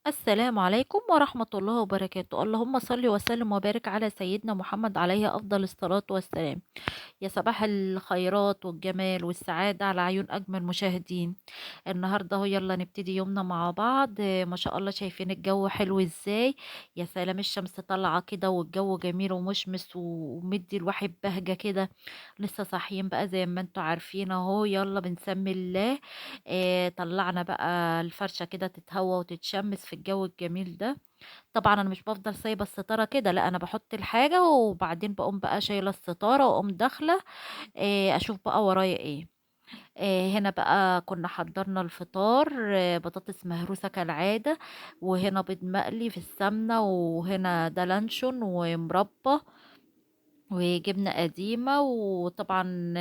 السلام عليكم ورحمة الله وبركاته. اللهم صل وسلم وبارك على سيدنا محمد عليه أفضل الصلاة والسلام. يا صباح الخيرات والجمال والسعادة على عيون أجمل مشاهدين. النهاردة اهو يلا نبتدي يومنا مع بعض. ما شاء الله شايفين الجو حلو ازاي، يا سلام الشمس طالعة كده والجو جميل ومشمس ومدي الواحد بهجة كده. لسه صاحيين بقى زي ما انتوا عارفين اهو، يلا بنسمي الله. طلعنا بقى الفرشة كده تتهوى وتتشمس في الجو الجميل ده. طبعا انا مش بفضل سايبه الستارة كده، لا انا بحط الحاجة وبعدين بقوم بقى شايله الستارة واقوم داخله اشوف بقى ورايا ايه. هنا بقى كنا حضرنا الفطار، بطاطس مهروسه كالعادة، وهنا بيض مقلي في السمنة، وهنا ده لانشون ومربى وجبنه قديمة، وطبعا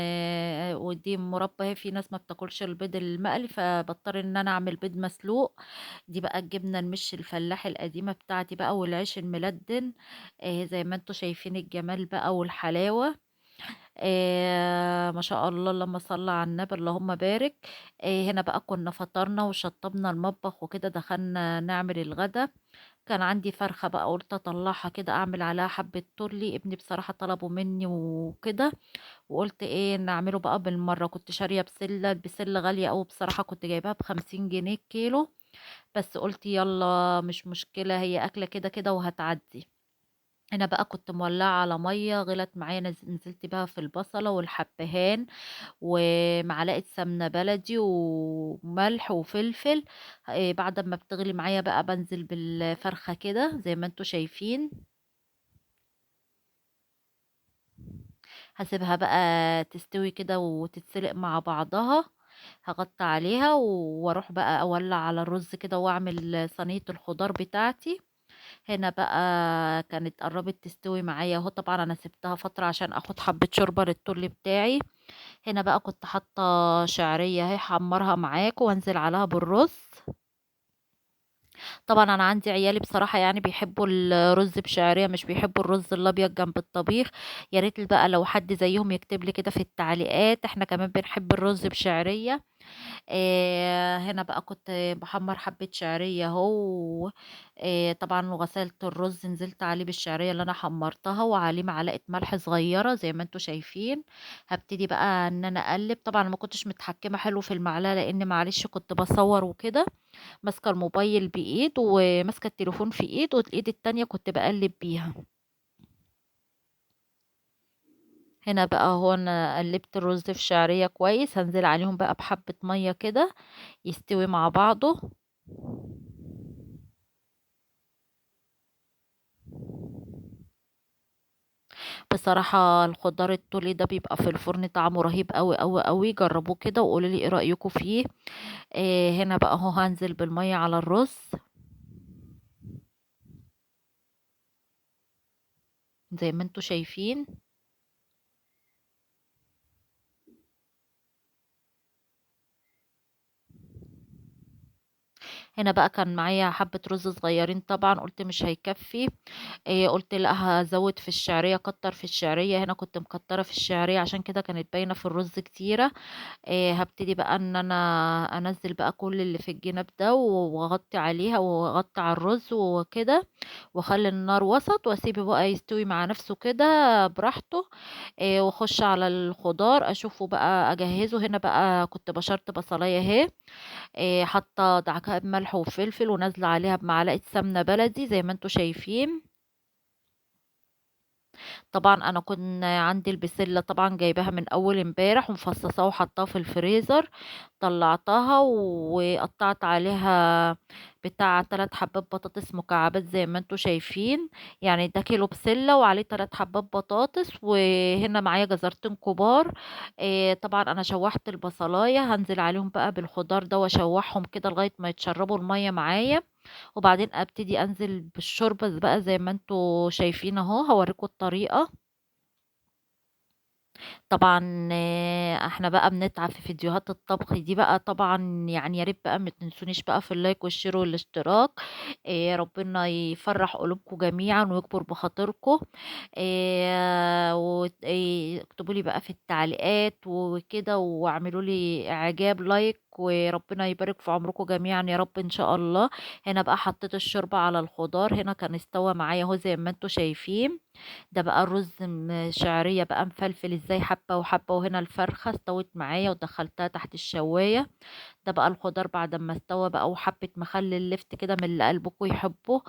ودي مربى. هي في ناس ما بتاكلش البيض المقلي فبضطر ان انا اعمل بيض مسلوق. دي بقى الجبنة المش الفلاح القديمة بتاعتي بقى، والعيش الملدن. زي ما انتوا شايفين الجمال بقى والحلاوه. ما شاء الله اللهم صل على النبي اللهم بارك. هنا بقى كنا فطرنا وشطبنا المطبخ وكده، دخلنا نعمل الغدا. كان عندي فرخة بقى قلت اطلعها كده اعمل عليها حبة تورلي، ابني بصراحة طلبه مني وكده، وقلت ايه نعمله بقى بالمرة. كنت شارية بسلة، البسلة غالية قوي بصراحة، كنت جايباها ب50 جنيه الكيلو، بس قلت يلا مش مشكلة هي اكلة كده كده وهتعدي. هنا بقى كنت مولعة على مية غلت معايا، نزلت بقى في البصلة والحبهان ومعلقة سمنة بلدي وملح وفلفل. بعد ما بتغلي معايا بقى بنزل بالفرخة كده زي ما انتوا شايفين. هسيبها بقى تستوي كده وتتسلق مع بعضها، هغطي عليها واروح بقى اولع على الرز كده واعمل صينية الخضار بتاعتي. هنا بقى كانت قربت تستوي معايا اهو، طبعا انا سبتها فترة عشان اخد حبة شوربة للتورلي بتاعي. هنا بقى كنت حاطة شعرية اهي، حمرها معاكم وانزل عليها بالرز. طبعا انا عندي عيالي بصراحة بيحبوا الرز بشعرية، مش بيحبوا الرز الابيض جنب الطبيخ. يا ريت بقى لو حد زيهم يكتب لي كده في التعليقات، احنا كمان بنحب الرز بشعرية. هنا بقى كنت بحمر حبة شعرية اهو. طبعا وغسلت الرز نزلت عليه بالشعرية اللي انا حمرتها، وعليه معلقة ملح صغيرة زي ما انتوا شايفين. هبتدي بقى ان انا اقلب، طبعا ما كنتش متحكمة حلو في المعلقة لان معلش كنت بصور وكده، ماسكة الموبايل بايد وماسكة التليفون في ايد، والايد التانية كنت بقلب بيها. هنا بقى هو انا قلبت الرز في شعرية كويس، هنزل عليهم بقى بحبة مية كده يستوي مع بعضه. بصراحة الخضار التولي ده بيبقى في الفرن طعمه رهيب قوي قوي قوي، جربوه كده وقولوا لي ايه رأيكم فيه. هنا بقى اهو هنزل بالمية على الرز زي ما انتوا شايفين. هنا بقى كان معايا حبة رز صغيرين، طبعا قلت مش هيكفي، قلت لا هزود في الشعرية، كتر في الشعرية. هنا كنت مكترة في الشعرية عشان كده كانت باينة في الرز كتيرة. هبتدي بقى ان انا انزل بقى كل اللي في الجنب ده واغطي عليها واغطي على الرز وكده، واخلي النار وسط واسيبه بقى يستوي مع نفسه كده براحته. واخش على الخضار اشوفه بقى اجهزة. هنا بقى كنت بشرت بصلايه اهي، حاطه دعكها بملح وفلفل ونازلة عليها بمعلقه سمنه بلدي زي ما انتوا شايفين. طبعا انا كنت عندي البسله طبعا جايباها من اول امبارح ومفصصاها وحطاها في الفريزر، طلعتها وقطعت عليها بتاع 3 حبات بطاطس مكعبات زي ما انتوا شايفين، يعني ده كيلو بسلة وعليه 3 حبات بطاطس. وهنا معايا جزرتين كبار. طبعا انا شوحت البصلايه، هنزل عليهم بقى بالخضار ده واشوحهم كده لغاية ما يتشربوا المية معايا، وبعدين ابتدي انزل بالشوربه بقى زي ما انتوا شايفين اهو، هوريكم الطريقة. طبعا احنا بقى بنتعب في فيديوهات الطبخ دي بقى، طبعا يا ريت بقى ما تنسونيش بقى في ال like وال share والاشتراك. ربنا يفرح قلوبكم جميعا ويكبر بخاطركم. اكتبوا لي بقى في التعليقات وكده، واعملوا لي اعجاب like وربنا يبارك في عمركم جميعا يا رب ان شاء الله. هنا بقى حطيت الشوربة على الخضار، هنا كان استوى معايا اهو زي ما انتوا شايفين. ده بقى الرز شعرية بقى مفلفل ازاي حبه وحبه. وهنا الفرخه استوت معايا ودخلتها تحت الشوايه. ده بقى الخضار بعد ما استوى بقى، وحبه مخلل لفت كده من اللي قلبكم يحبه.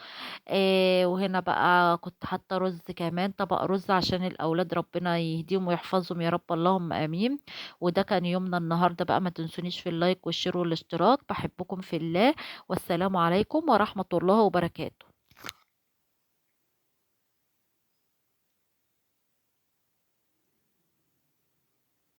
وهنا بقى كنت حاطه رز كمان، طبق رز عشان الاولاد ربنا يهديهم ويحفظهم يا رب، اللهم امين. وده كان يومنا النهارده بقى. ما تنسونيش في ال like وال share والاشتراك. بحبكم في الله، والسلام عليكم ورحمة الله وبركاته.